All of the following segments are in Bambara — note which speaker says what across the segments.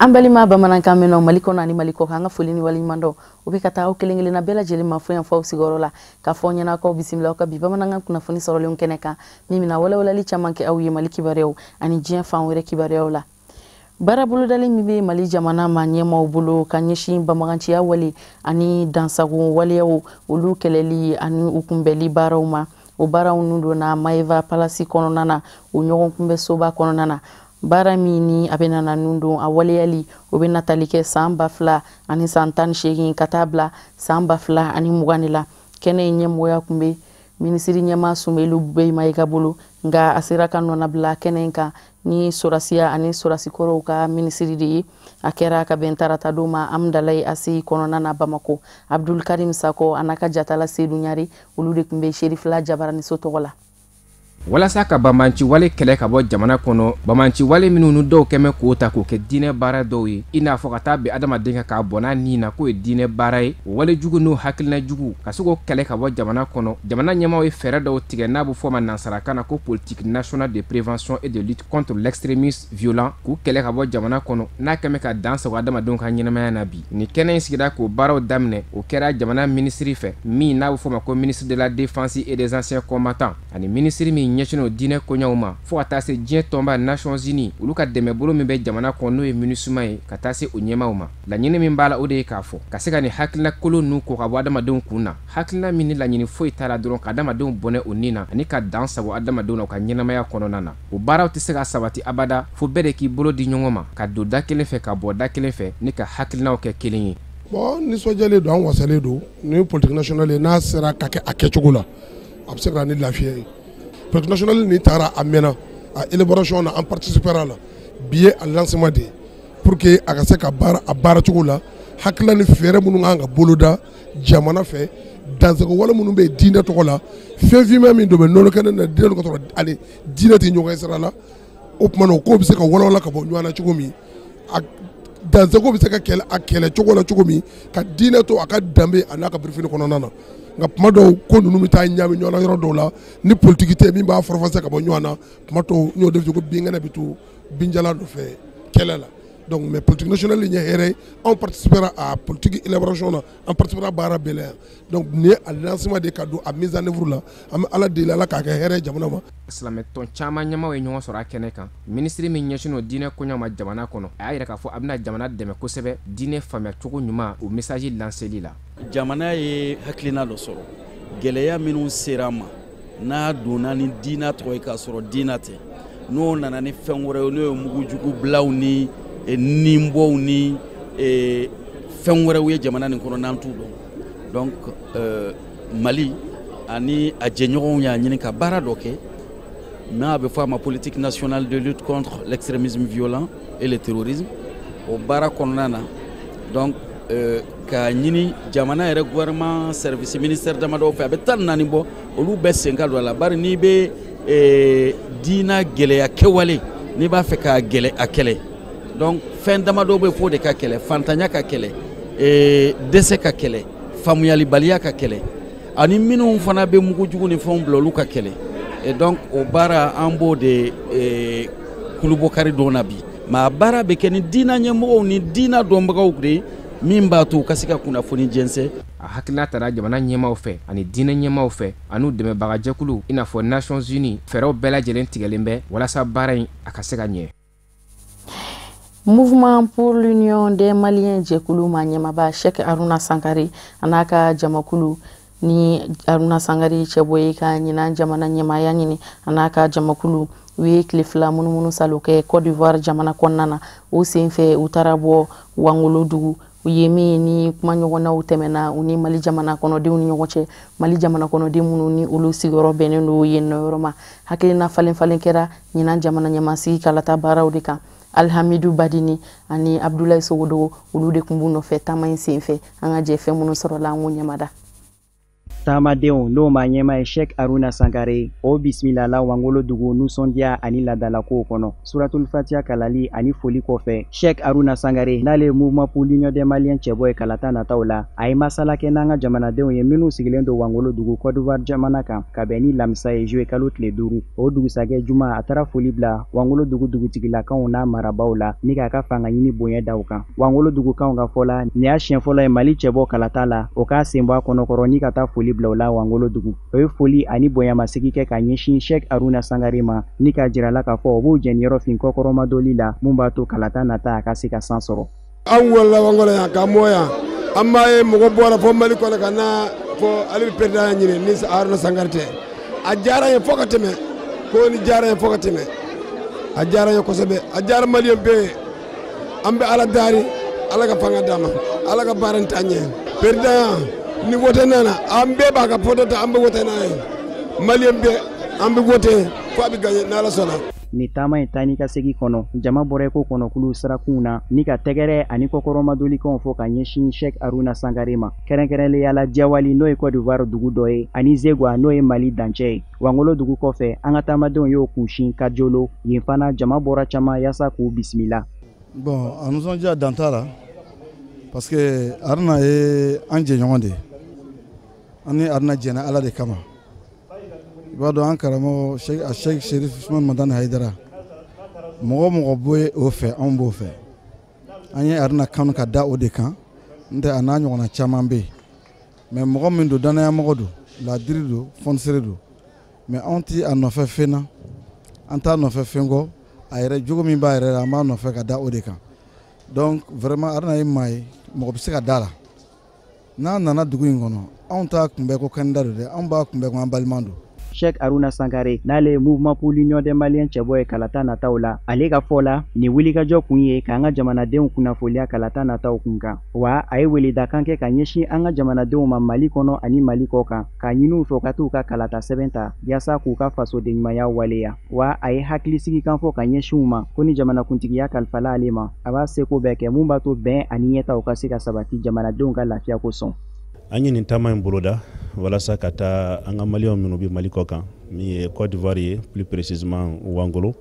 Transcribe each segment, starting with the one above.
Speaker 1: An balima bamanankan mɛnnaw Mali kɔnɔ ani Mali kɔkan, an ka foli ni waleɲuman dɔn o bɛ ka taa aw kelen kelenna bɛɛ lajɛlen ma fo yan fɔ aw sigiyɔrɔ la, k'a fɔ aw ɲɛna k'aw bisimila aw ka bi bamanankan kunnafoni sɔrɔlenw kɛnɛ kan, min bɛna walawalali caman kɛ aw ye Mali kibaruyaw ani diɲɛ fan wɛrɛ kibaruyaw la. Baara bolodalen min bɛ Mali jamana ma ɲɛmaaw bolo ka ɲɛsin banbaganciya wale ani dansago waleyaw, olu kɛlɛli ani u kunbɛnli baaraw ma, o baaraw nun donna Maeva Palasi kɔnɔna na, o ɲɔgɔn kunbɛ soba kɔnɔna na. Baara min ni a bɛ nana nun don, a waleyali o bɛ natali kɛ san 2018 ka taa bila san 2020 de la. Kɛnɛ in ɲɛmɔgɔya tun bɛ minisiri ɲɛmaa Soumeylou Boubèye Maïga bolo, nka a sera ka nɔnabila kɛnɛ in kan ni sɔrɔsiya ani sɔrɔsikɔrɔw ka minisiri de ye. A kɛra ka bɛn tarata don ma Amdalayi ACI kɔnɔna na Bamako. Abdul Karim Sako a n'a ka jatala Seydou Ɲare, olu de tun bɛ Serifila Jabaraniso tɔgɔ la.
Speaker 2: Walasa ka banbanci wale kɛlɛ ka bɔ jamana kɔnɔ, banbanci wale minnu ni dɔw kɛmɛ k'o ta k'o kɛ diinɛ baara dɔw ye, i n'a fɔ ka taa bin adamaden kan k'a bɔn n'a nin na k'o ye diinɛ baara ye, o wale jugu n'o hakilina jugu ka se k'o kɛlɛ ka bɔ jamana kɔnɔ, jamana ɲɛmaaw ye fɛɛrɛ dɔw tigɛ n'a bɛ fɔ o ma nansarakan na ko politique nationale de prévention et de lutte contre l'extrémisme violent, k'u kɛlɛ ka bɔ jamana kɔnɔ n'a kɛmɛ ka dan sago adamadenw ka ɲɛnamaya na. Bi nin kɛnɛ in sigira k'o baaraw daminɛ, o kɛra jamana minisiri fɛ min n'a bɛ fɔ o ma ko ministre de la Défense et des Anciens Combattants, ani minisiri min ɲɛsinnen don diinɛ koɲɛw ma, fo ka taa se diɲɛ tɔnba Nations Unies, olu ka dɛmɛbolo min bɛ jamana kɔnɔ n'o ye MINUSMA ye, ka taa se o ɲɛmaaw ma. Laɲini min b'a la, o de ye k'a fɔ ka se ka nin hakilina kolon ninnu ko ka bɔ adamadenw kun na, hakilina min ni laɲini foyi t'a la dɔrɔn ka adamadenw bɔnɛ o nin na ani ka dan sago adamadenw na u ka ɲɛnamaya kɔnɔna na. O baaraw tɛ se ka sabati abada fo bɛɛ de k'i bolo di ɲɔgɔn ma, ka don da kelen fɛ, ka bɔ da kelen fɛ, ni ka hakilinaw kɛ kelen ye.
Speaker 3: Bon, nisɔndiyalen don, an wasalen don. Ni politique nationale n'a sera ka kɛ a kɛcogo la, a bɛ se ka na ni lafiya ye. Politique nationale nin taara a mɛnna, a élaboration na an participera la. Bi ye a lancement de ye pour que a ka se ka baara a baara cogo la. Hakilina ni fɛɛrɛ minnu kan ka boloda jamana fɛ, dansago wale minnu bɛ yen diinɛ tɔgɔ la, fɛn finman min don bɛ nɔnɔ kɛnɛ na diinɛ ka sɔrɔ ani diinɛ tɛ ɲɔgɔn ye sira la, o tuma na o ko bɛ se ka walawala ka bɔ ɲɔgɔn na cogo min, a dansago bɛ se ka kɛlɛ a kɛlɛ cogo la cogo min, ka diinɛ to a ka danbe a n'a ka birifini kɔnɔna na. Nka tuma dɔw ko ninnu bɛ taa ɲami ɲɔgɔn na yɔrɔ dɔw la, ni politiki tɛ min b'a faranfasiya ka bɔ ɲɔgɔn na, tuma dɔw n y'o de fɔ ko binkɛnɛ bɛ to binjalan nɔfɛ kɛlɛ la. Donc mais politique nationale ye hɛrɛ ye, anw participera a politique élaboration na, an participera baara bɛɛ la yan. Donc nin ye a lancement de ka don a mise en œuvre la. An bɛ Ala deli, Ala k'a kɛ hɛrɛ ye jamana ma.
Speaker 2: Silamɛtɔn caman ɲɛmaaw ye ɲɔgɔn sɔrɔ a kɛnɛ kan. Minisiri min ɲɛsinnen don diinɛ koɲɛw ma jamana kɔnɔ, a y'a yira k'a fɔ a bɛna jamana dɛmɛ kosɛbɛ diinɛ faamuya cogo ɲuman, o message lanceli la.
Speaker 4: Jamana ye hakilina dɔ sɔrɔ, gɛlɛya minnu sera a ma n'a donna ni diinɛ tɔgɔ ye k'a sɔrɔ diinɛ tɛ, n'o nana ni fɛn wɛrɛ ye, n'o ye mugujugu bilaw ni ninbɔw ni fɛn wɛrɛw ye jamana nin kɔnɔ n'an t'u dɔn. Donc Mali ani a jɛɲɔgɔnw y'a ɲini ka baara dɔ kɛ n'a bɛ fɔ a ma politique nationale de lutte contre l'extrémisme violent et le terrorisme. O baara kɔnɔna na, donc k'a ɲini jamana yɛrɛ gouvernement service ministère damadɔw fɛ, a bɛ 14 bɔ, olu bɛɛ sen ka don a la. Bari n'i bɛ diinɛ gɛlɛya kɛwale, n'i b'a fɛ k'a gɛlɛ a kɛlɛ, donc fɛn damadɔ bɛ f'o de ka kɛlɛ: fantanya ka kɛlɛ, dɛsɛ ka kɛlɛ, faamuyalibaliya ka kɛlɛ, ani minnu fana bɛ mugujugu ni fɛnw bila, olu ka kɛlɛ. Et donc o baara, an b'o de kulubɔkari don na bi. Mais a baara bɛ kɛ ni diinɛ ɲɛmɔgɔw ni diinɛ dɔnbagaw de ye, min b'a to u ka se ka kunnafoni jɛnsɛn.
Speaker 2: A hakilina tara jamana ɲɛmaaw fɛ ani diinɛ ɲɛmaaw fɛ an'u dɛmɛbagajɛkulu, i n'a fɔ Nations Unies. Fɛɛrɛw bɛɛ lajɛlen tigɛlen bɛ walasa baara in a ka se ka ɲɛ.
Speaker 1: Mouvement pour l'Union des Maliens jɛkulu ma ɲɛmaba Cheikh Haruna Sankare a n'a ka jamakulu, ni Haruna Sangare cɛbɔ ye ka ɲinan jamana ɲɛmaaya ɲini, a n'a ka jamakulu, u ye tile 2 munumunu salo kɛ Côte d'Ivoire jamana kɔnɔna na. O senfɛ, u taara bɔ Wangolo dugu u ye min ni kumaɲɔgɔnnaw tɛmɛna u ni Mali jamana kɔnɔdenw ni ɲɔgɔn cɛ, Mali jamana kɔnɔden minnu ni olu sigiyɔrɔ bɛnnen don yen nɔ yɔrɔ ma. Hakilina falen falen kɛra ɲinan jamana ɲɛmasigi kalata baaraw de kan. Alhamidu Badini ani Abdoulaye Sogodogo, olu de tun b'u nɔfɛ taama in senfɛ. An ka jɛ fɛn minnu sɔrɔla, an k'o ɲɛmada.
Speaker 5: Taamadenw n'o maa ɲɛmaa ye Sheikh Haruna Sangare, o bisimilala Wangolo dugu nisɔndiya ani laadalakow kɔnɔ. Suratul Fatiha kalali ani foli kɔfɛ, Sheikh Haruna Sangare, n'ale ye Mouvement pour l'Union des Maliens cɛbɔ ye kalata nataw la, a ye masala kɛ n'an ka jamanadenw ye minnu sigilen don Wangolo dugu Côte d'Ivoire jamana kan, ka bɛn ni lamisa ye juillet kalo tile 5. O dugusajɛ juma, a taara foli bila Wangolo dugu dugutigilakaw n'a marabaaw la ni k'a ka fanga ɲini bonya da u kan. Wangolo dugukanw ka fɔ la, nin y'a siɲɛ fɔlɔ ye Mali cɛbɔ kalata la o k'a sen bɔ a kɔnɔkɔrɔ ni ka taa foli bila u la Wangolo dugu. O ye foli ani bonyamasegin kɛ ka ɲɛsin Sheikh Haruna Sangare ma ni k'a jira la k'a fɔ o b'u jɛniyɔrɔ fin kɔkɔrɔmadoli la mun b'a to kalata nata a ka se ka san sɔrɔ.
Speaker 6: An wolola Wangolo yan ka mɔ yan, an b'a ye mɔgɔ bɔra fɔ Mali kɔnɔ ka na fɔ ale bɛ président ɲini ni Haruna Sangare tɛ. A diyara n ye fo ka tɛmɛ, ko ni diyara n ye fo ka tɛmɛ, a diyara n ye kosɛbɛ, a diyara maliyɛn bɛɛ ye. An bɛ Ala dari, Ala ka fanga d'a ma, Ala ka baara in taa ɲɛ. Président ni wote nana, an bɛɛ b'a ka photo ta, an bɛ wote n'a ye. Maliyɛn bɛɛ an bɛ wote fo a bɛ gagner n'Ala sɔnna.
Speaker 5: Ni taama in taa ni ka segin kɔnɔ, jama bɔra i ko kɔnɔkulu sirakunw na ni ka tɛgɛrɛ ani kɔkɔrɔmadolikanw fɔ ka ɲɛsin Sheikh Haruna Sangare ma, kɛrɛnkɛrɛnnenya la Jawali n'o ye Côte d'Ivoire dugu dɔ ye ani Zegwa n'o ye Mali dancɛ ye. Wangolo dugu kɔfɛ, an ka taamadenw y'o kunsin Kajolo, yen fana jama bɔra caman yaasa k'u bisimila.
Speaker 7: Bon, a nisɔndiya dan t'a la parce que Haruna ye an jɛɲɔgɔn de ye. An ni Haruna jɛnna Ala de kama. I b'a dɔn an karamɔgɔ Sheikh Sherif Usman Madani Hayidara, mɔgɔ mɔgɔ bɛ o fɛ, anw b'o fɛ. An ye Haruna kanu ka da o de kan, n tɛ a n'a ɲɔgɔnna caman bɛ yen. Mais mɔgɔ min don, danayamɔgɔ don, laadiri don, fɔnisere don. Mais anw ti a nɔfɛ fɛn na, an t'a nɔfɛ fɛn kɔ. A yɛrɛ jogo min b'a yɛrɛ la, an b'a nɔfɛ ka da o de kan. Donc vraiment Haruna ye maa ye, mɔgɔ bɛ se ka da la. N'a nana dugu in kɔnɔ, anw t'a kunbɛn ko candidat don dɛ, anw b'a kunbɛn ko an balima don.
Speaker 5: Sheikh Haruna Sangare, n'ale ye Mouvement pour l'Union des Maliens cɛbɔ ye kalata nataw la, ale ka fɔ la, nin wulikajɔ kun ye k'an ka jamanadenw kunnafoniya kalata nataw kun kan. Wa a ye weledakan kɛ ka ɲɛsin an ka jamanadenw ma Mali kɔnɔ ani Mali kɔ kan, k'a ɲini u fɛ u ka t'u ka kalata sɛbɛn ta yaasa k'u ka fasodenɲumanya waleya. Wa a ye hakilisigikan fɔ ka ɲɛsin u ma ko ni jamanakuntigiya kalifala ale ma, a b'a seko bɛɛ kɛ mun b'a to bɛn ani ɲɛtaw ka se ka sabati jamanadenw ka lafiya kosɔn.
Speaker 8: An ye nin taama in boloda walasa ka taa an ka maliyɛnw minnu bɛ Mali kɔ kan, min ye Côte d'Ivoire ye, plus précisément Wangolo,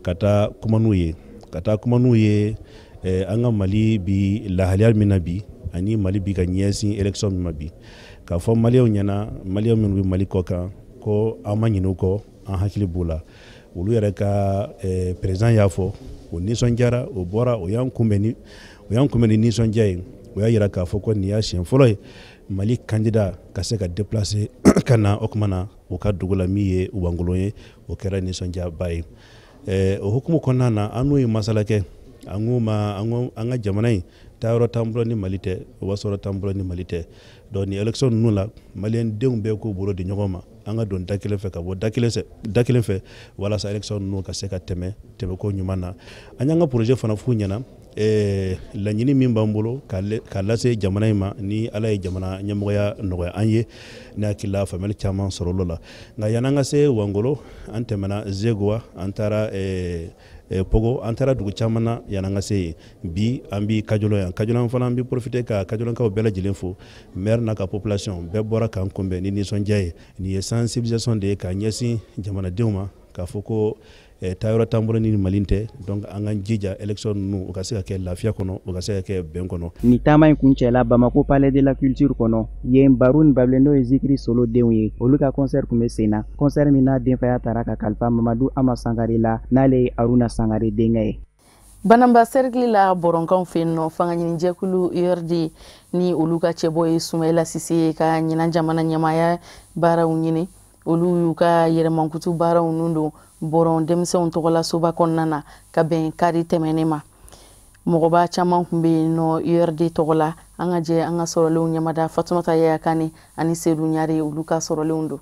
Speaker 8: ka taa kuma n'u ye, ka taa kuma n'u ye an ka Mali bi lahalaya min na bi, ani Mali bi ka ɲɛsin élection min ma bi, k'a fɔ maliyɛnw ɲɛna, maliyɛn minnu bɛ Mali kɔ kan, ko an ma ɲinɛ u kɔ, an hakili b'u la. Olu yɛrɛ ka président y'a fɔ, o nisɔndiyara, o bɔra, o y'an kunbɛn ni nisɔndiya ye. O y'a yira k'a fɔ ko nin y'a siɲɛ fɔlɔ ye Mali candidat ka se ka déplacer ka na o kuma na u ka dugu la min ye Wangolo ye, o kɛra nisɔndiyaba ye. O hukumu kɔnɔna na, an n'u ye masala kɛ, an k'u ma an ka jamana in taayɔrɔ t'an bolo ni Mali tɛ, wasɔrɔ t'an bolo ni Mali tɛ. Donc nin élection ninnu la, maliyɛn denw bɛɛ k'u bolo di ɲɔgɔn ma, an ka don da kelen fɛ ka bɔ da kelen fɛ walasa élection ninnu ka se ka tɛmɛ tɛmɛko ɲuman na. An y'an ka projet fana f'u ɲɛna, laɲini min b'an bolo k'a lase jamana in ma, ni Ala ye jamana ɲɛmɔgɔya nɔgɔya an ye, ne hakili la faamuyali caman sɔrɔ la. Nka yan'an ka se Wangolo, an tɛmɛna Zegowa, an taara Pogo, an taara dugu caman na yan'an ka se yen. Bi an bi Kajolo yan, Kajolo fana an bi profiter ka Kajolonkaw bɛɛ lajɛlen fo, maire n'a ka population bɛɛ bɔra k'an kunbɛn ni nisɔndiya ye. Nin ye sensibilisation de ye k'a ɲɛsin jamanadenw ma, k'a fɔ ko taayɔrɔ t'an bolo ni Mali tɛ. Donc an k'an jija élection ninnu u ka se ka kɛ lafiya kɔnɔ, u ka se ka kɛ bɛn kɔnɔ.
Speaker 5: Nin taama in kuncɛla Bamako Palais de la Culture kɔnɔ. Yen Barun Babile n'o ye Zikiri Solo denw ye, olu ka concert tun bɛ sen na, concert min n'a denfaya taara ka kalifa Mamadu Ama Sangare la, n'ale ye Haruna Sangare denkɛ ye.
Speaker 1: Banamba cercle la Bɔrɔnkanw fɛ yen nɔ, fanga ɲinijɛkulu URD ni olu ka cɛbɔ ye Sumayila Sise ye ka ɲinan jamana ɲɛmaaya baaraw ɲini, olu y'u ka yɛrɛmankutu baaraw nun don Bɔrɔn denmisɛnw tɔgɔla soba kɔnɔna na ka bɛn kari tɛmɛnen ma. Mɔgɔba caman tun bɛ yen nɔ URD tɔgɔ la. An ka jɛ an ka sɔrɔlenw ɲɛmada Fatumata Yaya Kane ani Sedu Ɲare, olu ka sɔrɔlenw don.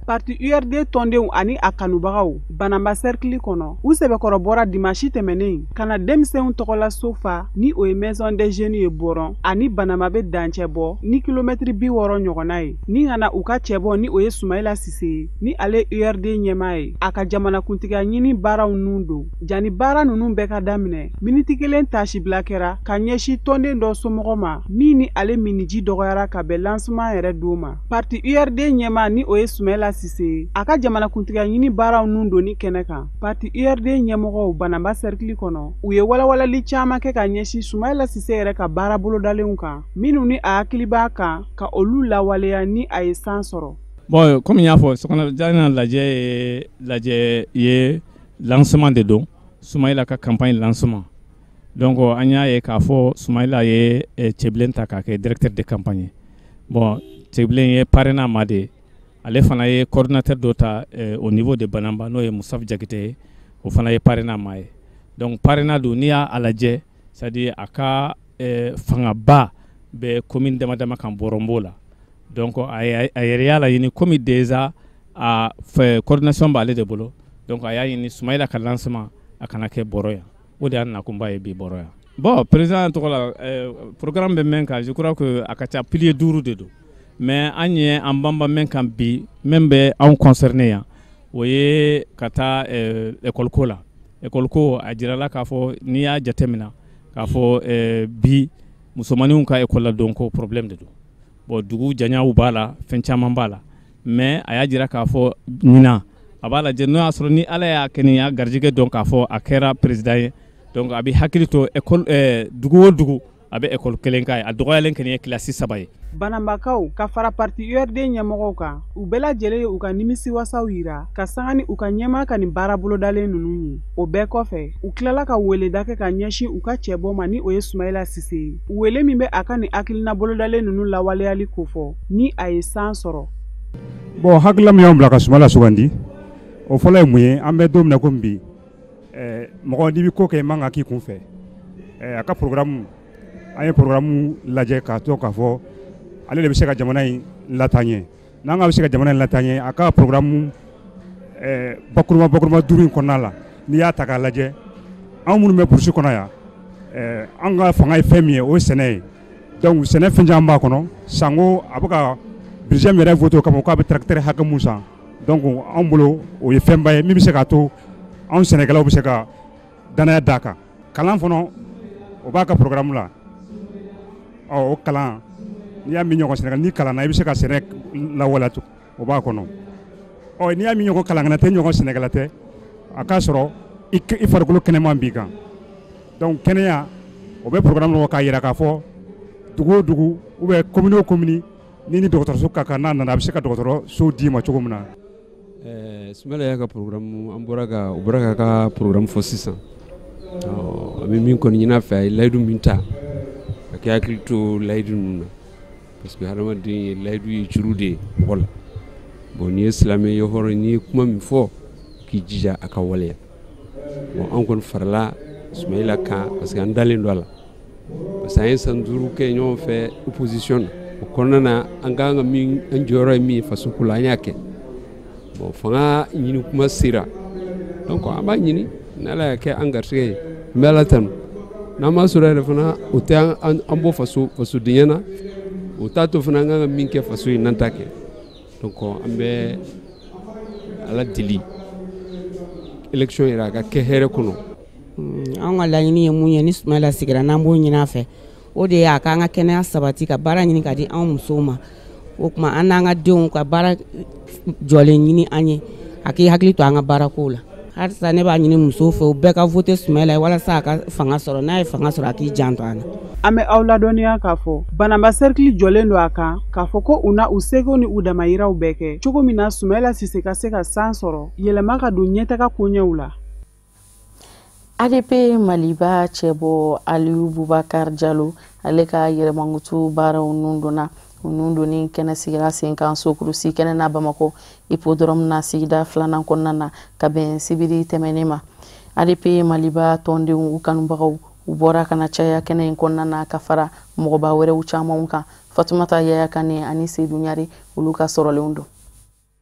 Speaker 9: Parti URD tɔndenw ani a kanubagaw Banamba sɛrikili kɔnɔ, u sɛbɛkɔrɔ bɔra dimansi tɛmɛnen ka na denmisɛnw tɔgɔlaso fa ni o ye Maison des Jeunes ye Bɔrɔn ani Banamba bɛ dancɛ bɔ ni kilomɛtiri 60 ɲɔgɔnna ye, ni ka na u ka cɛbɔ ni o ye Sumayila Sise ye, ni ale URD ɲɛmaa ye, a ka jamanakuntigiya ɲini baaraw nun don. Jani baara ninnu bɛɛ ka daminɛ, miniti kelen taasibila kɛra ka ɲɛsin tɔnden dɔ somɔgɔ ma min ni ale miniji dɔgɔyara ka bɛn lancement yɛrɛ don ma. Parti URD ɲɛmaa ni o ye Sumayila Sise ye, a ka jamanakuntigiya ɲini baaraw nun donni kɛnɛ kan, parti URD ɲɛmɔgɔw Banamba sɛrikili kɔnɔ, u ye walawalali caman kɛ ka ɲɛsin Sumayila Sise yɛrɛ ka baara bolodalenw kan minnu ni a hakili b'a kan ka olu lawaleya ni a ye san sɔrɔ.
Speaker 10: Bon, komi n y'a fɔ, sɔgɔmada lajɛ ye lancement de don, Sumayila ka campagne lancement. Donc an y'a ye k'a fɔ Sumayila ye Cɛbilen ta k'a kɛ directeur de campagne. Bon, Cɛbilen ye parrainage ma de ye. Ale fana ye coordinateur dɔ ta au niveau de Banamba, n'o ye Musafu Jakite ye, o fana ye parrainage ma ye. Donc parrainage dun, n'i y'a lajɛ, c'est à dire a ka fangaba bɛ commune dama dama kan, Bɔrɔn b'o la. Donc a yɛrɛ y'a laɲini, komi déjà a fɛ coordination b'ale de bolo, donc a y'a ɲini Sumayila ka lancement a kana kɛ Bɔrɔ yan. O de y'a nakunba ye bi Bɔrɔ yan. Bon, président tɔgɔ la, programme bɛ min kan, je crois que a ka ca, pilier 5 de don. Mais an ye an banba min kan bi, min bɛ anw concerné yan, o ye ka taa école ko la. École ko, a jirala k'a fɔ, n'i y'a jateminɛ k'a fɔ bi musomaninw ka école la don ko problème de don. Bon, dugu janyaw b'a la, fɛn caman b'a la, mais a y'a jira k'a fɔ ɲinan a b'a lajɛ, n'o y'a sɔrɔ ni Ala y'a kɛ ni y'a garijɛgɛ dɔn k'a fɔ a kɛra président ye, donc a bɛ hakili to école, dugu o dugu a bɛ école kelen k'a ye, a dɔgɔyalen kɔni ye kilasi 3 ye.
Speaker 9: Banambakaw ka fara parti URD ɲɛmɔgɔw kan, u bɛɛ lajɛlen ye u ka nimisiwasaw yira ka sanga ni u ka ɲɛmaa ka nin baara bolodalen ninnu ye. O bɛɛ kɔfɛ, u tilala ka weleda kɛ ka ɲɛsin u ka cɛbɔ ma ni o ye Sumayila Sise ye, wele min bɛ a ka nin hakilina bolodalen ninnu lawaleyali kofɔ ni a ye san sɔrɔ.
Speaker 11: Bon, hakilina min y'anw bila ka Sumayila sugandi, o fɔlɔ ye mun ye? An bɛ don min na komi bi, mɔgɔ n'i bɛ ko kɛ, i man kan k'i kun fɛ. A ka programme, an ye programme lajɛ k'a to k'a fɔ ale de bɛ se ka jamana in lataa ɲɛ. N'an k'a bɛ se ka jamana in lataa ɲɛ, a ka programme bakuruba 5 in kɔnɔna la, n'i y'a ta k'a lajɛ, anw minnu bɛ burusi kɔnɔ yan, an ka fanga ye fɛn min ye, o ye sɛnɛ ye. Donc sɛnɛ fɛn caman b'a kɔnɔ, sanko a bɛ ka budget min yɛrɛ voté o kama k'a bɛ tracteur hakɛ mun san, donc anw bolo o ye fɛnba ye min bɛ se k'a to anw sɛnɛkɛlaw bɛ se ka danaya d'a kan. Kalan fana, o b'a ka programme la. Ɔ, o kalan, n'i y'a min ɲɔgɔn sɛnɛkɛla, n'i kalanna, i bɛ se ka sɛnɛ lawaleya, o b'a kɔnɔ. Ɔ, n'i y'a min ɲɔgɔn kalankɛla tɛ, ɲɔgɔn sɛnɛkɛla tɛ, a k'a sɔrɔ i farikolo kɛnɛman b'i kan. Donc kɛnɛya, o bɛ programme kɔnɔ k'a jira k'a fɔ dugu o dugu ou bien commune o commune, ni dɔgɔtɔrɔso ka kan, n'a nana, a bɛ se ka dɔgɔtɔrɔso d'i ma cogo min na.
Speaker 12: Sumayila y'a ka programme, an bɔra ka u bɔra k'a ka programme fɔ sisan. An bɛ min kɔni ɲini a fɛ, a ye layidu min ta, a k'i hakili to layidu ninnu na, parce que hadamaden ye layidu ye juru de ye mɔgɔ la. Bon, n'i ye silamɛ ye, hɔrɔn, n'i ye kuma min fɔ, k'i jija a ka waleya. Bon, an kɔni farala Sumayila kan parce que an dalen don a la, parce que an ye san 5 kɛ ɲɔgɔn fɛ opposition na. O kɔnɔna na, an kan ka min, an jɔyɔrɔ ye min ye faso ko la, an y'a kɛ. Bon, fanga ɲini kuma sera, donc an b'a ɲini, n'Ala y'a kɛ an garisɛgɛ ye, an bɛ Ala tanu. N'an m'a sɔrɔ yɛrɛ fana, o tɛ an bɔ fasodenya na, o t'a to fana an kan ka min kɛ faso ye n'an t'a kɛ. Donc an bɛ Ala deli, élection yɛrɛ a ka kɛ hɛrɛ kɔnɔ.
Speaker 13: An ka laɲini ye mun ye ni Sumayila sigira, n'an b'o ɲini a fɛ, o de ye a k'an ka kɛnɛya sabati, ka baara ɲini ka di anw musow ma. O tuma an n'an ka denw ka baara jɔlen ɲini an ye, a k'i hakili to an ka baarakow la. Halisa ne b'a ɲini musow fɛ, u bɛɛ ka voter Sumayila ye walasa a ka fanga sɔrɔ. N'a ye fanga sɔrɔ, a k'i janto an na.
Speaker 9: An bɛ aw ladɔnniya k'a fɔ Banamba sɛrikili jɔlen don a kan k'a fɔ ko u na u seko ni u damayiraw bɛɛ kɛ cogo min na Sumayila Sise ka se ka san sɔrɔ, yɛlɛma ka don ɲɛtaga koɲɛw la.
Speaker 1: ADP Maliba cɛbɔ Aliyu Bubakar Jalo, ale ka yɛrɛmankutu baaraw nun donna. U nun donni kɛnɛ sigira sen kan Sokurusi kɛnɛ na Bamakɔ hippodrome na sigida 2nan kɔnɔna na ka bɛn sibiri tɛmɛnen ma. ADP Maliba tɔndenw, u kanubagaw, u bɔra ka na caya kɛnɛ in kɔnɔna na ka fara mɔgɔba wɛrɛw camanw kan. Fatumata Yaya Kane ani Seydou Ɲare, olu ka sɔrɔlenw don.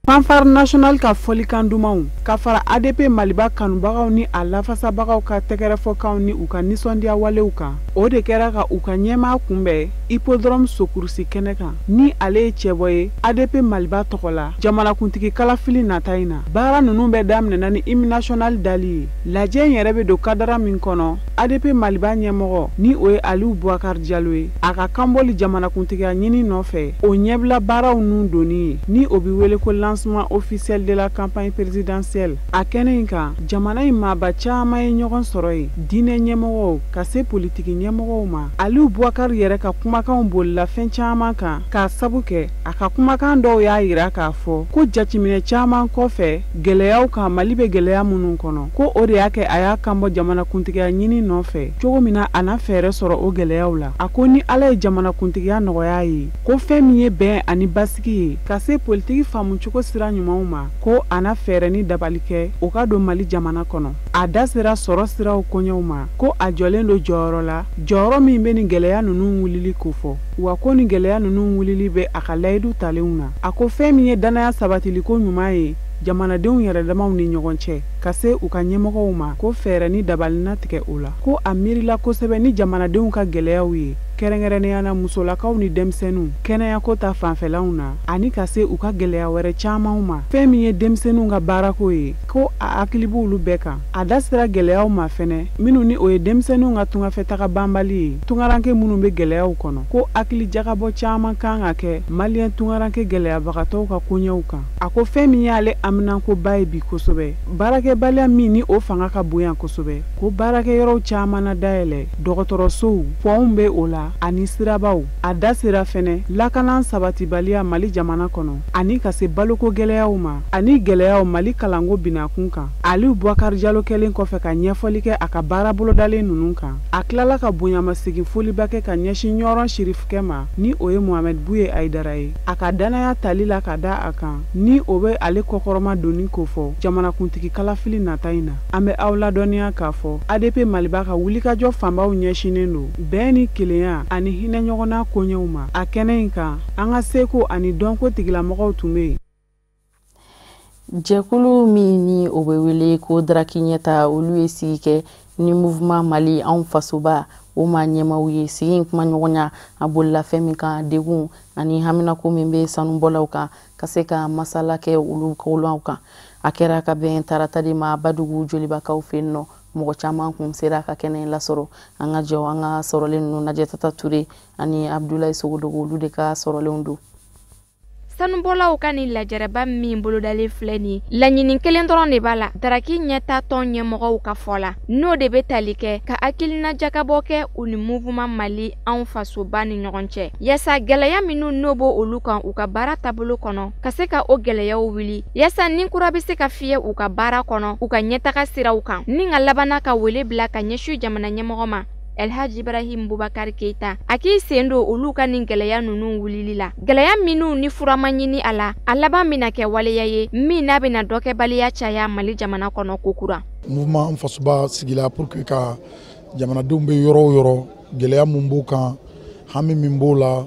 Speaker 9: Fanfare nationale ka fɔlikan dumanw ka fara ADP Maliba kanubagaw ni a lafasabagaw ka tɛgɛrɛfɔkanw ni u ka nisɔndiya walew kan, o de kɛra ka u ka ɲɛmaa kunbɛn hippodrome sokurusi kɛnɛ kan, ni ale ye cɛbɔ ye ADP Maliba tɔgɔ la jamanakuntigi kalafili nata in na. Baara ninnu bɛɛ daminɛna ni hymne national dali ye. Lajɛ in yɛrɛ bɛ don kadara min kɔnɔ, ADP Maliba ɲɛmɔgɔ, ni o ye Aliou Boubacar Diallo ye, a ka kanbɔli jamanakuntigiya ɲini nɔfɛ, o ɲɛbila baaraw nun donni ye, ni o bɛ wele ko lancement officiel de la campagne présidentielle. A kɛnɛ in kan, jamana in maaba caman ye ɲɔgɔn sɔrɔ yen, diinɛ ɲɛmɔgɔw ka se politiki ɲɛmɔgɔw ma. Aliou Boubacar yɛrɛ ka kumakanw bolila fɛn caman kan, k'a sabu kɛ a ka kumakan dɔw y'a yira k'a fɔ ko jateminɛ caman kɔfɛ gɛlɛyaw kan, Mali bɛ gɛlɛya minnu kɔnɔ, ko o de y'a kɛ a y'a kanbɔ jamanakuntigiya ɲini nɔfɛ cogo min na a na fɛɛrɛ sɔrɔ o gɛlɛyaw la. A ko ni Ala ye jamanakuntigiya nɔgɔya ye, ko fɛn min ye bɛn ani basigi ye, ka se politiki faamucogo sira ɲumanw ma, ko a na fɛɛrɛ ni dabali kɛ o ka don Mali jamana kɔnɔ. A da sera sɔrɔ siraw koɲɛw ma, ko a jɔlen don jɔyɔrɔ la, jɔyɔrɔ min bɛ nin gɛlɛya ninnu wulili kofɔ, wa ko nin gɛlɛya ninnu wulili bɛ a ka layidu talenw na. A ko fɛn min ye danaya sabatiliko ɲuman ye jamanadenw yɛrɛdamaw ni ɲɔgɔn cɛ, ka se u ka ɲɛmɔgɔw ma, ko fɛɛrɛ ni dabali na tigɛ o la. Ko a miirila kosɛbɛ ni jamanadenw ka gɛlɛyaw ye, kɛrɛnkɛrɛnnenya na musolakaw ni denmisɛnninw kɛnɛyako ta fanfɛlaw na, ani ka se u ka gɛlɛya wɛrɛ camanw ma. Fɛn min ye denmisɛnninw ka baarako ye, ko a hakili b'olu bɛɛ kan. A da sera gɛlɛyaw ma fɛnɛ minnu ni o ye denmisɛnninw ka tungafɛtaga banbali ye, tungaranke minnu bɛ gɛlɛyaw kɔnɔ, ko hakili jagabɔ caman kan ka kɛ maliyɛn tungaranke gɛlɛyabagatɔw ka koɲɛw kan. A ko fɛn min y'ale haminankoba ye bi kosɛbɛ, baarakɛbaliya min ni o fanga ka bon yan kosɛbɛ, ko baarakɛyɔrɔw caman na dayɛlɛ, dɔgɔtɔrɔsow, pɔnw bɛ o la ani sirabaw. A da sera fɛnɛ lakana sabatibaliya Mali jamana kɔnɔ, ani ka se baloko gɛlɛyaw ma, ani gɛlɛyaw Mali kalanko binakun kan. Aliou Boubacar Diallo kɛlen kɔfɛ ka ɲɛfɔli kɛ a ka baara bolodalen ninnu kan, a tilala ka bonyamasegin foliba kɛ ka ɲɛsin Ɲɔrɔn Sirifukɛ ma, ni o ye Mohamed Bouye Aïdara ye, a ka danaya tali la ka da a kan, ni o bɛ ale kɔkɔrɔma donni kofɔ jamanakuntigi kalafili nata in na. An bɛ aw ladɔnniya k'a fɔ ADP Maliba ka wulikajɔ fanbaw ɲɛsinnen don bɛn ni kelenya ani hinɛ ɲɔgɔnna koɲɛw ma. A kɛnɛ in kan, an ka seko ani dɔnko tigilamɔgɔw tun bɛ yen.
Speaker 1: Jɛkulu min ni o bɛ wele ko Daraki ɲɛta, olu ye sigi kɛ ni mouvement Mali anw fasoba o ma ɲɛmaw ye. Sigi in kuma ɲɔgɔnya a bolila fɛn min kan, degun ani haminako min bɛ sanubɔlaw kan, ka se ka masala kɛ olu kolaw kan. A kɛra ka bɛn tarata de ma Badugu jolibakaw fɛ yen nɔ. Mɔgɔ caman kun sera ka kɛnɛ lasɔrɔ. An ka jɔ an ka sɔrɔlen ninnu lajɛ, Tata Ture ani Abdoulaye Sogodogo, olu de ka sɔrɔlenw don.
Speaker 14: Sanubɔlaw ka nin lajɛrɛba min bolodalen filɛ nin, laɲini kelen dɔrɔn de b'a la Daraki ɲɛta tɔn ɲɛmɔgɔw ka fɔ la, n'o de bɛ tali kɛ ka hakilina jakabɔ kɛ u ni mouvement Mali anw fasoba ni ɲɔgɔn cɛ, yaasa gɛlɛya minnu n'o b'o olu kan u ka baara taabolo kɔnɔ, ka se ka o gɛlɛyaw wuli, yaasa ni kura bɛ se ka fiyɛ u ka baara kɔnɔ, u ka ɲɛtaga siraw kan, ni ka labanna ka wele bila ka ɲɛsin jamana ɲɛmɔgɔ ma Elhaji Ibrahim Boubacar Keita, a k'i sen don olu ka nin gɛlɛya ninnu wulili la, gɛlɛya minnu ni fura ma ɲini a la, a laban bɛna kɛ waleya ye min n'a bɛna dɔkɛbaliya caya Mali jamana kɔnɔ kokura.
Speaker 15: Mouvement an fasoba sigila pour que ka jamanadenw bɛ yɔrɔ o yɔrɔ, gɛlɛya mun b'u kan, hami min b'o la,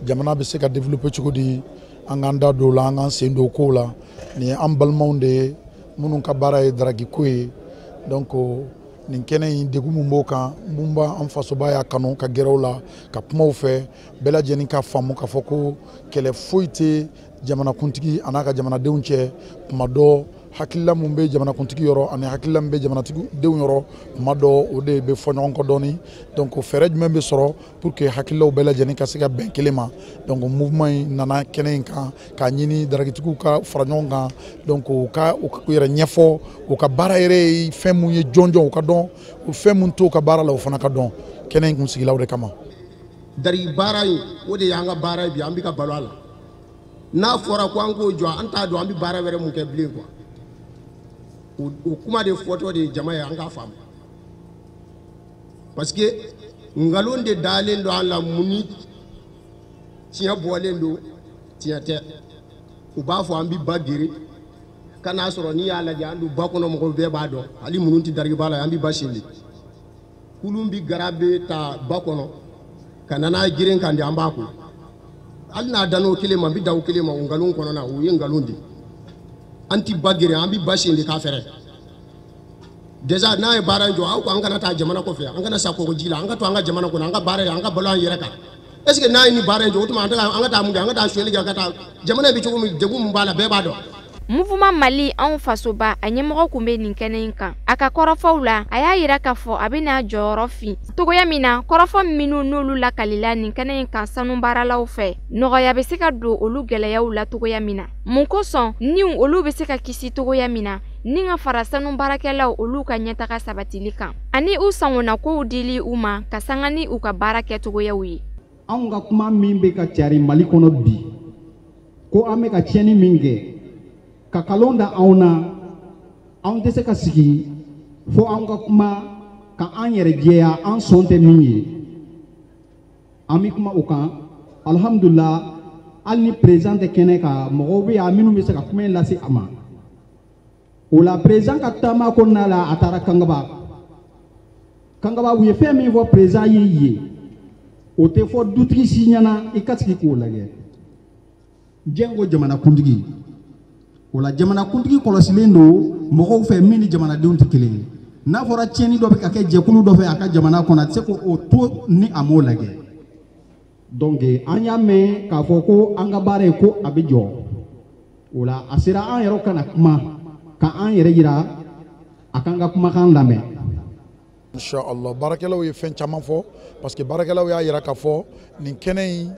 Speaker 15: jamana bɛ se ka développer cogo di, an k'an da don o la, an k'an sen don o kow la. Nin ye an balimaw de ye minnu ka baara ye daragiko ye, donc nin kɛnɛ in degun mun b'o kan, mun b'an fasoba y'a kanu ka gɛrɛ u la, ka kuma u fɛ, bɛɛ lajɛlen ka faamu k'a fɔ ko kɛlɛ foyi tɛ jamanakuntigi a n'a ka jamanadenw cɛ. Kuma dɔ hakilila mun bɛ jamanakuntigi yɔrɔ ani hakilila min bɛ jamanadenw yɔrɔ, kuma dɔ o de bɛ fɔ ɲɔgɔn kɔ dɔɔni. Donc fɛɛrɛ jumɛn bɛ sɔrɔ pour que hakililaw bɛɛ lajɛlen ka se ka bɛn kelen ma. Donc mouvement in nana kɛnɛ in kan k'a ɲini daragitigiw ka fara ɲɔgɔn kan, donc u ka u yɛrɛ ɲɛfɔ u ka baara yɛrɛ ye fɛn mun ye jɔnjɔn, u ka dɔn fɛn mun t'u ka baara la, o fana ka dɔn. Kɛnɛ in kun sigila o de kama.
Speaker 16: Darigi baara in, o de y'an ka baara ye bi, an bɛ ka balo a la. N'a fɔra ko an k'o jɔ, an t'a dɔn an bɛ baara wɛrɛ mun kɛ bilen quoi. O kuma de fɔtɔ de ye jama ye, an k'a faamu, parce que nkalon de dalen don an la, mun ni tiɲɛ bɔlen don, tiɲɛ tɛ. U b'a fɔ an bɛ ba gere ka n'a sɔrɔ n'i y'a lajɛ, an dun ba kɔnɔ mɔgɔw bɛɛ b'a dɔn, hali minnu tɛ darigiba la, an bɛ ba sen de. Kulun bɛ gara bɛ ta ba kɔnɔ ka na n'a ye geren kan de, an b'a ko. Hali n'a dan'o kelen ma, n bɛ da o kelen ma. O nkalon kɔnɔna, o ye nkalon de. An ti ba geren, an bi ba sen de k'a fɛrɛ. Déjà n'a ye baara in jɔ, aw ko an kana taa jamana kɔfɛ, an kana sa kɔgɔji la, an ka to an ka jamana kɔnɔ, an ka baara ye, an ka balo an yɛrɛ kan. Est ce que n'a ye nin baara in jɔ, o tuma an ka taa mun kɛ? An ka taa sonyali kɛ, ka taa jamana bɛ cogo min, degun min b'a la, bɛɛ b'a dɔn.
Speaker 14: Mouvement Mali anw fasoba a ɲɛmɔgɔ kun bɛ nin kɛnɛ in kan. A ka kɔrɔfɔw la, a y'a yira k'a fɔ a bɛna jɔyɔrɔ fin togoya min na kɔrɔfɔ minnu n'olu lakalila nin kɛnɛ in kan sanubaaralaw fɛ, nɔgɔya bɛ se ka don olu gɛlɛyaw la togoya min na. Mun kosɔn ni olu bɛ se ka kisi togoya min na ni ka fara sanubaarakɛlaw olu ka ɲɛtaga sabatili kan ani u sangonakow dili u ma ka sanga ni u ka baara kɛcogoyaw ye.
Speaker 17: Anw ka kuma min bɛ ka cari Mali kɔnɔ bi, ko an bɛ ka tiɲɛni min kɛ, ka kalon da anw na, anw tɛ se ka sigi fo anw ka kuma ka an yɛrɛ jɛya, an sɔn tɛ min ye. An bɛ kuma o kan. Alhamdulillah, hali ni président tɛ kɛnɛ kan, mɔgɔw bɛ yan minnu bɛ se ka kuma in lase a ma. O la président ka taama kɔnɔna la, a taara Kangaba. Kangaba, u ye fɛn min fɔ président ye yen, o tɛ fɔ dutigi si ɲɛna, i ka sigi k'o lajɛ. Diɲɛ ko jamanakuntigi. O la jamanakuntigi kɔlɔsilen don mɔgɔw fɛ min ni jamanadenw tɛ kelen ye. N'a fɔra tiɲɛni dɔ bɛ ka kɛ jɛkulu dɔ fɛ a ka jamana kɔnɔ, a tɛ se k'o to ni a m'o lajɛ. Donc an y'a mɛn k'a fɔ ko an ka baara ye ko a bɛ jɔ. O la a sera an yɛrɛ ka na kuma ka an yɛrɛ yira a k'an ka kumakan lamɛn.
Speaker 15: Inshallah, baarakɛlaw ye fɛn caman fɔ, parce que baarakɛlaw y'a yira k'a fɔ nin kɛnɛ in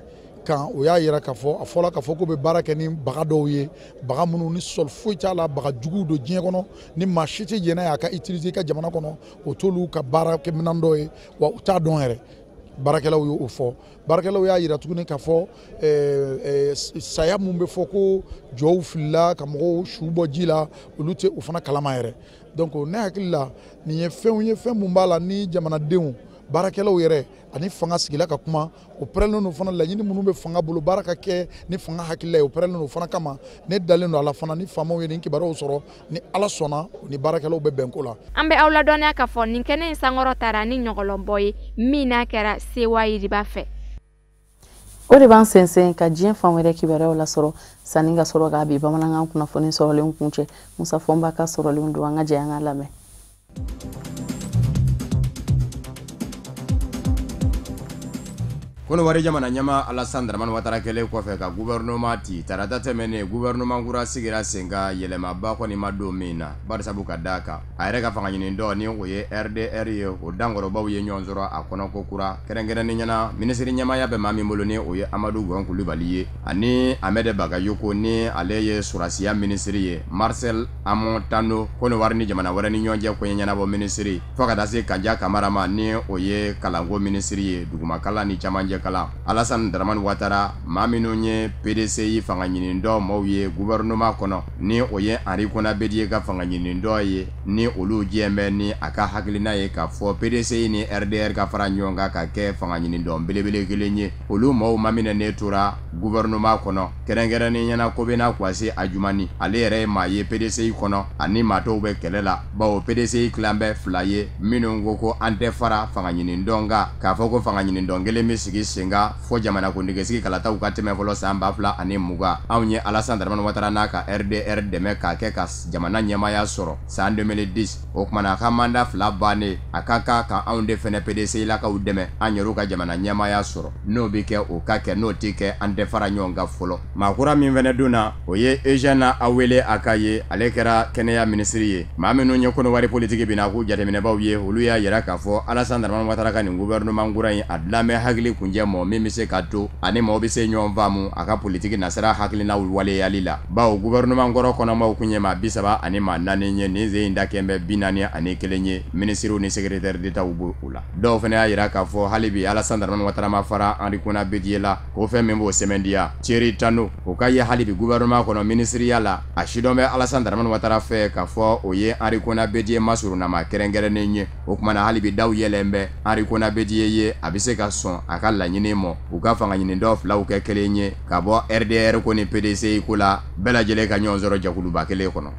Speaker 15: kan, o y'a yira k'a fɔ a fɔla k'a fɔ k'u bɛ baara kɛ ni baga dɔw ye, baga minnu ni sɔli foyi t'a la, baga juguw don diɲɛ kɔnɔ, ni maa si tɛ jɛn n'a ye a ka utiliser i ka jamana kɔnɔ, o t'olu ka baara kɛ minɛn dɔ ye, wa u t'a dɔn yɛrɛ. Baarakɛlaw y'o fɔ. Baarakɛlaw y'a yira tuguni k'a fɔ saya mun bɛ fɔ ko jɔw filila ka mɔgɔw su bɔ ji la, olu tɛ o fana kalama yɛrɛ. Donc ne hakili la nin ye fɛnw ye, fɛn mun b'a la ni jamanadenw baarakɛlaw yɛrɛ ani fanga sigila ka kuma, o pɛrɛnlen don fana. Laɲini minnu bɛ fanga bolo, baara ka kɛ ni fanga hakilila ye, o pɛrɛnlen don fana kama. Ne dalen don a la fana, ni faamaw ye nin kibaruyaw sɔrɔ, ni Ala sɔnna, u ni baarakɛlaw bɛ bɛn ko la.
Speaker 14: An bɛ aw ladɔnniya k'a fɔ nin kɛnɛ in sankɔrɔ taara ni ɲɔgɔlɔnbɔ ye min n'a kɛra Sewa Yiriba fɛ.
Speaker 1: O de b'an sɛnsɛn ka diɲɛ fan wɛrɛ kibaruyaw lasɔrɔ sanni ka sɔrɔ k'a bi bamanankan kunnafoni sɔrɔlenw kuncɛ. Musa Fɔnba ka sɔrɔlenw don, an ka jɛ an ka lamɛn.
Speaker 18: Kɔnɔwari jamana ɲɛmaa Alassane Dramane Ouattara kɛlen kɔfɛ ka gouvernement ci tarata tɛmɛnen, gouvernement kura sigira sen kan, yɛlɛmaba kɔni ma don min na, barisabu ka d'a kan a yɛrɛ ka fanga ɲini dɔ ni o ye RDR ye, o dankɔrɔbaw ye ɲɔgɔn sɔrɔ a kɔnɔ ko kura. Kɛrɛnkɛrɛnnen ɲɛna, minisiri ɲɛmaaya bɛ maa min bolo ni o ye Amadu Gon Kulubali ye, ani Ahmed Bagayoko ni ale ye sɔrɔdasiya minisiri ye, Marcel Amon Tano Kɔnɔwari ni jamana wɛrɛ ni ɲɔgɔn cɛ koɲɛ ɲɛnabɔ minisiri, fo ka taa se Kanja Kamara ma ni o ye kalanko minisiri ye, dugumakalan ni camancɛ kalan. Alassane Dramane Ouattara, maa minnu ye PDCI fanga ɲini dɔ maaw ye gouvernement kɔnɔ, ni o ye Henri Konan Bédié ka fanga ɲini dɔ ye, ni olu jɛn bɛ ni a ka hakilina ye k'a fɔ PDCI ni RDR ka fara ɲɔgɔn kan ka kɛ fanga ɲini dɔn belebele kelen ye, olu maaw ma minɛnen tora gouvernement kɔnɔ. Kɛrɛnkɛrɛnnen ɲɛna, Kobena Kwasi Adjumani, ale yɛrɛ ye maa ye PDCI kɔnɔ, ani maa tɔw bɛ kɛlɛ la, bawo PDCI tilan bɛ fila ye, minnu ko ko an tɛ fara fanga ɲini dɔn kan, k'a fɔ ko fanga ɲini dɔn kelen bɛ sigi sen kan fo jamanakuntigisigi kalataw ka tɛmɛ fɔlɔ san 2020. Anw ye Alassane Dramane Ouattara n'a ka RDR dɛmɛ k'a kɛ ka jamana ɲɛmaaya sɔrɔ san 2010. O kumana a ka mandat fila bannen, a ka kan ka anw de fɛnɛ PDCI lakaw dɛmɛ an yɛrɛw ka jamana ɲɛmaaya sɔrɔ. N'o bɛ kɛ, o ka kɛ, n'o tɛ kɛ, an tɛ fara ɲɔgɔn kan fɔlɔ. Maa kura min fɛnɛ donna, o ye Eugène Awele Akaye, ale kɛra kɛnɛya minisiri ye. Maa minnu ye Kɔnɔwari politiki binna k'u jateminɛbaw ye, olu y'a yira k'a fɔ Alassane Dramane Ouattara ka nin gouvernement kura in, a dilan bɛ hakili kunjɛ mɔ min bɛ se ka to ani maaw bɛ se ɲɔgɔn faamu a ka politiki nasira hakilinaw waleyali la, bawo gouvernement kɔrɔ kɔnɔmaw kun ye maa 34 ye, nin sen in da kɛn bɛ 41 ye, minisiriw ni secrétaire d'État b'o la. Dɔw fana y'a yira k'a fɔ hali bi Alassane Dramane Ouattara ma fara Henri Konan Bédié la, ko fɛn min b'o sɛmɛndiya. Thierry Tano, o ka ye hali bi gouvernement kɔnɔ minisiriya la, a sidɔn bɛ Alassane Dramane Ouattara fɛ k'a fɔ o ye Henri Konan Bédié masurunnama kɛrɛnkɛrɛnnen ye. O kumana hali bi daw yɛlɛn bɛ Henri Konan Bédié ye, a bɛ se ka sɔn a ka laɲini mɔ, u ka fanga ɲini dɔ filaw kɛ kelen ye ka bɔ RDR ko ni PDCI ko la, bɛɛ lajɛlen ka ɲɔgɔn sɔrɔ jɛkuluba kelen kɔnɔ.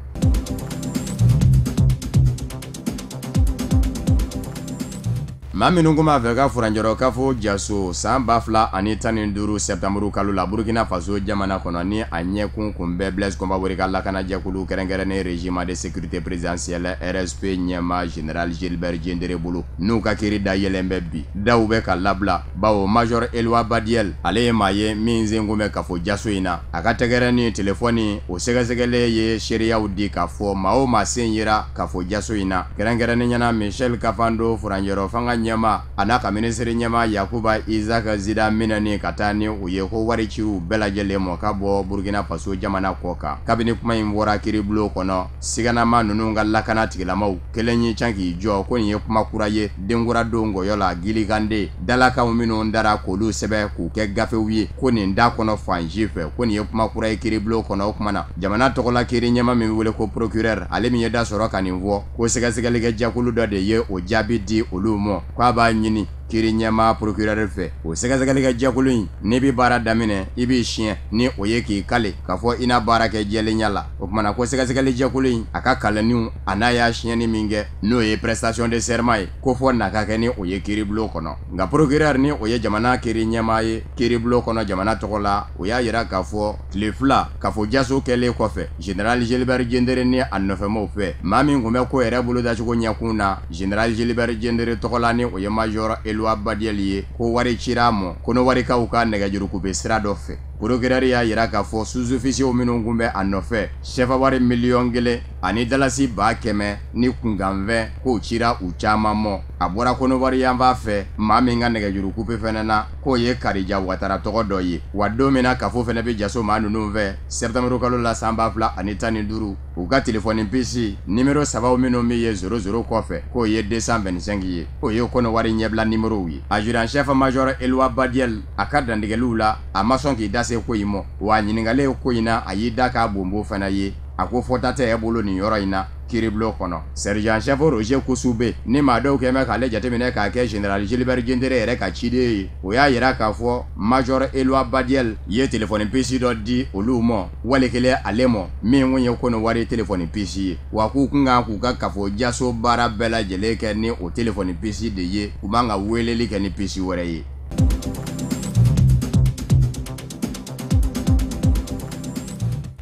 Speaker 18: Maa minnu kun b'a fɛ ka furancɛrɔ kafo jaso san 2015 septembre kalo la Burkina Faso jamana kɔnɔ, ni a ɲɛkun kun bɛ Blaise Compaoré ka lakanajɛkulu kɛrɛnkɛrɛnnen régiment de sécurité présidentielle RSP ɲɛmaa général Gilbert Diendéré bolo, n'u ka kiiri dayɛlɛn bɛ bi, daw bɛ ka labila, bawo major Eloi Badiel, ale ye maa ye min sen kun bɛ kafo jaso in na. A ka tɛgɛrɛ ni telefɔni o sɛgɛsɛgɛlen ye seereyaw di k'a fɔ maa o maa sen yera kafo jaso in na, kɛrɛnkɛrɛnnenya na Michel Kafando furancɛrɔ fanga ɲɛmaa a n'a ka minisiri ɲɛmaa Yakuba Isaac Zida minɛni ka taa ni u ye ko wari ci u bɛɛ lajɛlen mɔ ka bɔ Burkina Faso jamana kɔ kan. Kabini kuma in bɔra kiiribulon kɔnɔ, siganama ninnu ka lakana tigilamaw kelen y'i can k'i jɔ ko nin ye kuma kura ye, denkura don gɔyɔ la gilikanden dalakanw minnu dara k'olu sɛbɛn k'u kɛ gafew ye, ko nin da kɔnɔ fan si fɛ, ko nin ye kuma kura ye kiiribulon kɔnɔ. O kuma na, jamana tɔgɔla kiiri ɲɛmaa min wele ko procureur, ale min ye da sɔrɔ ka nin fɔ, ko sɛgɛsɛgɛlikɛ jɛkulu dɔ de ye o jaabi di olu ma, k'a b'a ɲini kiiri ɲɛmaa procureur fɛ. O sɛgɛsɛgɛlikɛ jɛkulu in, n'i bɛ baara daminɛ i b'i siɲɛ ni o ye k'i kale k'a fɔ i n'a baara kɛ jɛlenya la. O kumana ko sɛgɛsɛgɛli jɛkulu in a ka kalanniw a n'a y'a siɲɛni min kɛ, n'o ye prestation de serment ye, ko fɔ n'a ka kɛ ni o ye kiiribulon kɔnɔ. Nka procureur, ni o ye jamana kiiri ɲɛmaa ye kiiribulon kɔnɔ jamana tɔgɔ la, o y'a yira k'a fɔ tile 2 k'a fɔ jaso kɛlen kɔfɛ général Gilbert Diendéré ni a nɔfɛmaw fɛ, maa min tun bɛ ko yɛrɛ bolodacogo ɲɛkun na général Gilbert Diendéré tɔgɔ la, ni o ye major Eloi Badiel ye, ko wari cira a ma Kɔnɔwarikaw ka nɛgɛjuru coupe sira dɔ fɛ. Procureur y'a yira k'a fɔ sous-officiers minnu tun bɛ a nɔfɛ, sefa wari 1,000,000 ani dalasi 100,000 ni kunkanfɛn, k'o cira u caman mɔ. A bɔra Kɔnɔwari yanfan fɛ, maa min ka nɛgɛjuru coupe fɛnɛ na, k'o ye Karija Watara tɔgɔ dɔ ye. Wa don min na kafo fɛnɛ bɛ jaso maa ninnu fɛ septembre kalo la san 2015, u ka telefɔni puce numéro 3 minnu bɛ ye 00 kɔfɛ, k'o ye 225 ye, o ye Kɔnɔwari ɲɛbila numéro ye. Adjudant chef major Eloi Badiel, a ka dantigɛliw la, a ma sɔn k'i da se ko in mɔ, wa ɲininkalen ko in na, a y'i da k'a bonbo fana ye, a ko fɔta tɛ e bolo nin yɔrɔ in na kiiribulon kɔnɔ. Sergent chef Roger Koussoubé, ni maa dɔw kɛn bɛ k'ale jateminɛ k'a kɛ général Gilbert Diendéré yɛrɛ ka ciden ye, o y'a yira k'a fɔ major Eloi Badiel ye telefɔni puce dɔ di olu ma, wali kelen ale ma, min kun ye Kɔnɔwari telefɔni puce ye, wa k'u kun kan k'u ka kafo jaso baara bɛɛ lajɛlen kɛ ni o telefɔni puce de ye, u man ka weleli kɛ ni puce wɛrɛ ye.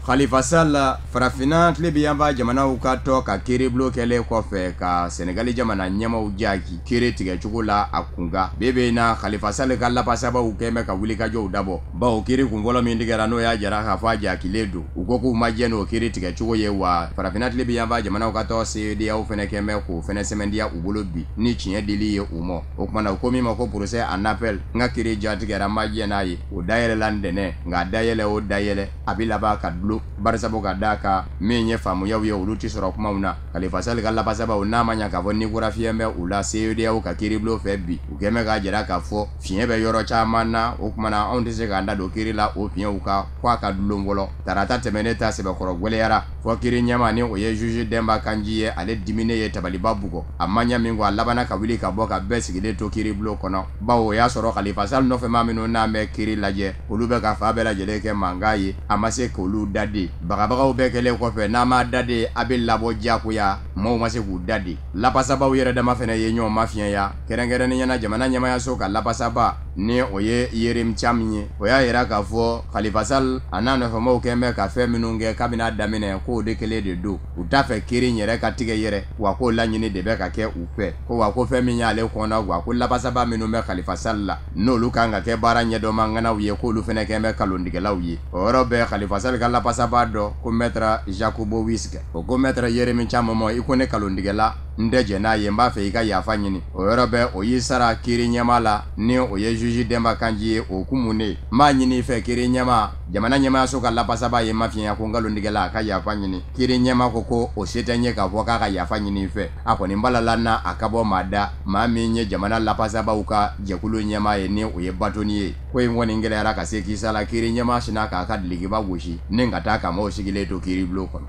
Speaker 18: Khalifa Sall, farafinna tilebinyanfan jamanaw ka tɔ ka kiiribulon kɛlen kɔfɛ ka Senegali jamana ɲɛmaaw jaabi kiiri tigɛcogo la a kunkan, bi bi in na Khalifa Sall ka lapasabaw kɛn bɛ ka wulikajɔw dabɔ, bawo kiiri kunfɔlɔ min tigɛra, n'o y'a jira k'a fɔ a jakilen don, u ko k'u ma jɛn n'o kiiri tigɛcogo ye. Wa farafinna tilebinyanfan jamanaw ka tɔ CEDEAO fɛnɛ kɛn bɛ k'o fɛnɛ sɛmɛntiya u bolo bi ni tiɲɛ dili ye u ma. O kumana u ko min ma ko procès en appel, n ka kiiri jatigɛra, n ma jɛn n'a ye, o dayɛlɛla ntɛnɛn, nka dayɛlɛ o dayɛlɛ a bɛ laban ka dulon, barisabu ka d'a kan min ye faamuyaw ye olu tɛ sɔrɔ kumaw na. Khalifa Sall ka lapasabaw, n'a ma ɲa k'a fɔ ni kura fiɲɛ bɛ u la CEDEAO ka kiiribulon fɛ bi, u kɛn bɛ k'a jira k'a fɔ fiɲɛ bɛ yɔrɔ caman na. O kumana anw tɛ se k'an da don kiiri la o fiɲɛw kan, f'a ka dulon fɔlɔ. Tarata tɛmɛnen ta sɛbɛkɔrɔ gwɛlɛyara fɔ kiiri ɲɛmaa, ni o ye juge Demba Kandji ye, ale diminen ye tabaliba bugɔ. A ma ɲɛ min kɔ, a labanna ka wuli ka bɔ ka bɛɛ sigilen to kiiribulon kɔnɔ, bawo o y'a sɔrɔ Khalifa Sall nɔfɛmaa minnu n'an bɛ kiiri lajɛ, olu bɛ ka fa bɛɛ lajɛlen kɛ mankan ye, a ma se k'olu daden. Bagabagaw bɛɛ kɛlen kɔfɛ, n'a ma daden a bɛ labɔ diyagoya, maaw ma se k'u daden. Lapasabaw yɛrɛ dama fɛnɛ ye ɲɔgɔn mafiɲɛya, kɛrɛnkɛrɛnnenya la jamana ɲɛmayaso ka lapasaba, ni o ye Yerim Cham ye, o y'a yira k'a fɔ Khalifa Sall a n'a nɔfɛmaw kɛn bɛ ka fɛn minnu kɛ kabini a daminɛ, k'o de kelen de don, u t'a fɛ kiiri yɛrɛ ka tigɛ yɛrɛ, wa k'o laɲini de bɛ ka kɛ u fɛ, ko wa ko fɛn min y'ale kɔnɔ, wa ko lapasaba minnu bɛ Khalifa Sall la, n'olu kan ka kɛ baara ɲɛdɔnma ŋanaw ye, k'olu fɛnɛ kɛn bɛ kalontigɛlaw ye. O yɔrɔ bɛɛ Khalifa Sall ka lapasaba dɔ ko maître Jacobo Wiske, o ko maître Yerim Cham ma, i ko ne kalontigɛla, n tɛ jɛn n'a ye, n b'a fɛ i ka yafa ɲini. O yɔrɔ bɛɛ o y'i sara kiiri ɲɛmaa la, ni o ye juge Demba Kandji ye, o kumunen, n b'a ɲini i fɛ kiiri ɲɛmaa, jamana ɲɛmaayaso ka lapasaba ye mafiɲɛya ko nkalontigɛla, a ka yafa ɲini. Kiiri ɲɛmaa ko o se tɛ n ye k'a fɔ k'a ka yafa ɲini i fɛ, a kɔni balala na a ka bɔ maa da, maa min ye jamana lapasabaw ka jɛkulu ɲɛmaa ye, ni o ye bâtonnier ye. Ko in kɔni gɛlɛyara ka se kisa la, kiiri ɲɛmaa sinna k'a ka dilikiba gosi ni ka taa ka maaw sigilen to kiiribulon kɔnɔ.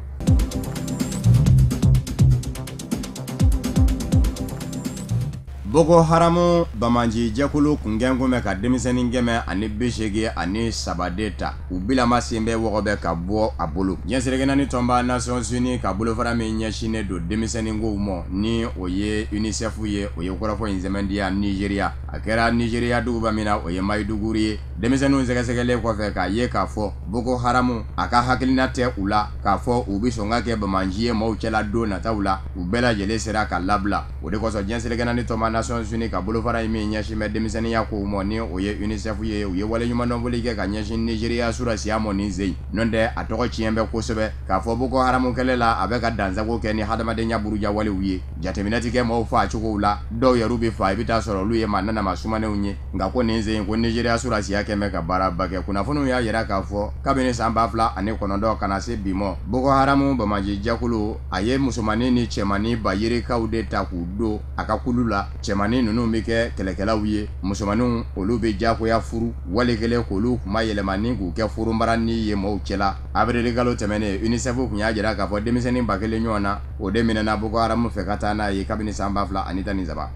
Speaker 18: Boko Haramu bamanci jɛkulu kungɛn kun bɛ ka denmisɛnnin 183 de ta, u bilama sen bɛ wɔgɔbɛ ka bɔ a bolo. Diɲɛ seleke naani tɔnba Nations Unies ka bolofara min ɲɛsinnen don denmisɛnnin kow ma, ni o ye UNICEF ye, o ye kɔrɔfɔ in sɛmɛntiya Nigeria. A kɛra Nigeria duguba min na, o ye Maiduguri ye. Denmisɛnninw sɛgɛsɛgɛlen kɔfɛ k'a ye k'a fɔ Boko Haramu a ka hakilina tɛ u la k'a fɔ u bɛ sɔn ka kɛ bamanci ye maaw cɛla don nataw la, u bɛɛ lajɛlen sera ka labila. O de kosɔn, diɲɛ seleke naani tɔnba Nations Unies ka bolofara in min ɲɛsin bɛ denmisɛnninya kow ma, ni o ye UNICEF ye, u ye waleɲumandɔnfoli kɛ ka ɲɛsin Nigeria surasiya mɔ nin sen n'o tɛ a tɔgɔ tiɲɛ bɛ kosɛbɛ k'a fɔ Boko Haramu kɛlɛ la, a bɛ ka dansago kɛ ni hadamadenya burujawalew ye. Jateminɛ ti kɛ maaw faa cogow la, dɔw yɛrɛ bɛ faa, i bɛ taa sɔrɔ olu ye maa nanama sumanenw ye. Nka ko nin sen ko Nigeria surasiya kɛn bɛ ka baaraba kɛ. Kunnafoniw y'a yira k'a fɔ kabini san 2009 ka na se bi mɔ, Boko Haramu bamanci jɛkulu a ye musomannin ni cɛmannin ba yirikaw de ta k'u don a ka kulu la. Cɛmannin ninnu bɛ kɛ kɛlɛkɛlaw ye, musomanninw olu bɛ jagoya furu wali kelen k'olu kuma yɛlɛma ni k'u kɛ furumaranin ye maaw cɛla. Avril kalo tɛmɛnen, UNICEF tun y'a jira k'a fɔ denmisɛnnin 1000 ɲɔgɔn na, o de minɛna Boko Haramu fɛ ka taa n'a ye kabini san 2013.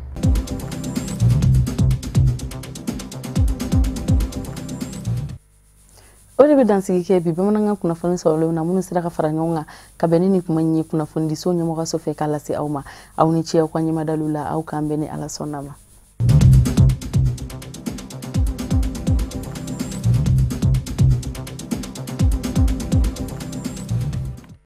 Speaker 1: O de bɛ dansigi kɛ bi bamanankan kunnafoni sɔrɔlenw na, minnu sera ka fara ɲɔgɔn kan ka bɛn ni nin kuma in ye kunnafonidiso ɲɛmɔgɔso fɛ k'a lase aw ma. Aw ni ce aw ka ɲɛmadaliw la. Aw k'an bɛn ni Ala sɔnna ma.